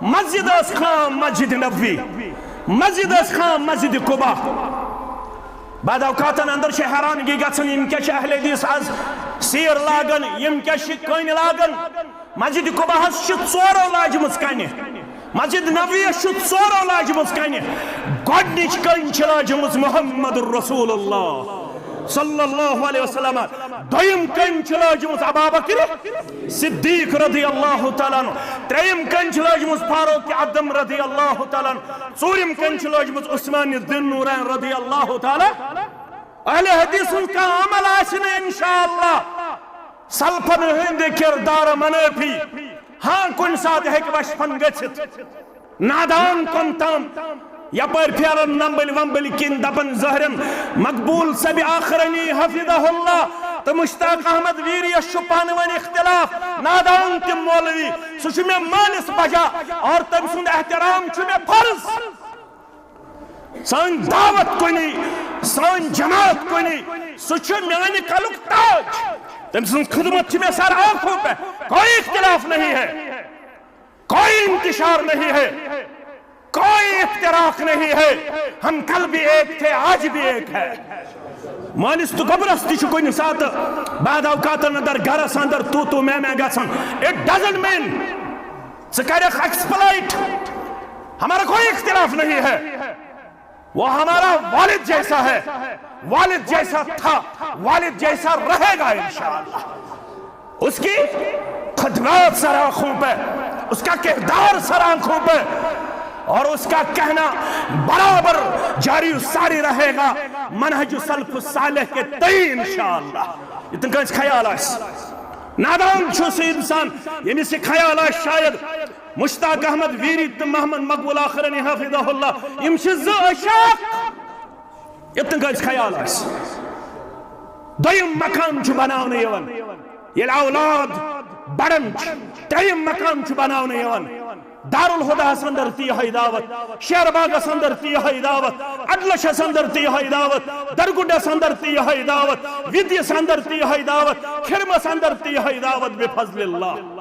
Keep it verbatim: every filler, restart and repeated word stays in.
مسجد ٲس خام مسجد نبوی، مسجد ٲس خام مسجد قبا۔ بعد اوقاتن اندر چھِ حیرانگی گژھان، یِم کیٛاہ چھِ اہل حدیث از سیر لاگان، یِم کیٛاہ چھِ کٔنۍ لاگان؟ مسجد قباہس چھِ ژورو لاجمٕژ کنہِ، مسجد نبویس چھِ ژورو لاجمٕژ کنہِ۔ گۄڈنِچ کٔنۍ چھِ لاجمٕژ محمد رسول اللہ صلی اللہ علیہ وسلم، دوٚیِم کٔنۍ چھِ لٲجمٕژ ابابکر صدیق رضی اللہ تعالیٰ عنہ، ترٛیٚیِم کٔنۍ چھِ لٲجمٕژ فاروق اعظم رضی اللہ تعالیٰ عنہ، ژوٗرِم کٔنۍ چھِ لٲجمٕژ عثمان ذی النورین رضی اللہ تعالیٰ۔ اہل حدیث ہُنٛد کانٛہہ عمل آسہِ نہٕ انشاءاللہ سلفن ہٕنٛدِ کردار منٲفی۔ ہاں، کُنہِ ساتہٕ ہیٚکہِ بچپن گٔژھِتھ، نادان کم تام یپٲرۍ پھیران نمبٕلۍ ومبٕلۍ کِنۍ دپان ظٲہرن مقبول صٲبِ آخرنی حفظہ اللہ تہٕ مشتاق احمد ویری یس چھُ پانہٕ ؤنۍ اختلاف۔ نادان تہِ مولوی، سُہ چھُ مےٚ مٲلِس بجا، اور تٔمۍ سُنٛد احترام چھُ مےٚ فرض۔ سٲنۍ دعوت کُنی، سٲنۍ جماعت کُنی، سُہ چھُ میانہِ کلُک تاج۔ تٔمۍ سٕنٛز خدمت چھِ مےٚ سر آنکھوں پہ، کوئی اختلاف نہیں ہے، کوئی انتشار نہیں ہے، کوئی افتراق نہیں ہے۔ ہم کل بھی ایک تھے، آج بھی ایک ہے۔ مٲلِس تہٕ گۄبرس تہِ چھُ کُنہِ ساتہٕ بعد اوقاتن اندر گرس اندر تو تو میں میں گژھان۔ It doesn't mean ژٕ کرکھ exploit، ہمارا کوئی اختلاف نہیں ہے۔ وہ ہمارا والد جیسا ہے، والد جیسا تھا، والد جیسا رہے گا انشاءاللہ۔ اس کی خدمات سر آنکھوں پہ، اس کا کردار سر آنکھوں پہ، اور اس کا کہنا برابر جاری و ساری رہے گا منہج سلف صالح کے تئیں انشاءاللہ۔ یہِ تہِ کٲنٛسہِ خیال آسہِ۔ نادان چھُ سُہ انسان، ییٚمِس یہِ خیال آسہِ شاید مشتاق احمد ویری تہٕ محمد مقبول آخرنی حفظہ اللہ، یِم چھِ زٕ عشاق۔ یہِ تہِ کٲنٛسہِ خیال آسہِ۔ دوٚیِم مقام چھُ بناونہٕ یِوان، ییٚلہِ اولاد بڑان چھِ، ترٛیٚیِم مقام چھُ بناونہٕ یِوان۔ دارالہداہس اندر تہِ یِہوٚے دعوت، شیر باغس اندر تہِ یِہوٚے دعوت، اڈلشس اندر تہِ یِہوٚے دعوت، درگُنڈس اندر تہِ یِہوٚے دعوت، وِدیس اندر تہِ یِہوٚے دعوت، کھِرمس اندر تہِ یِہوٚے دعوت بفضل اللہ۔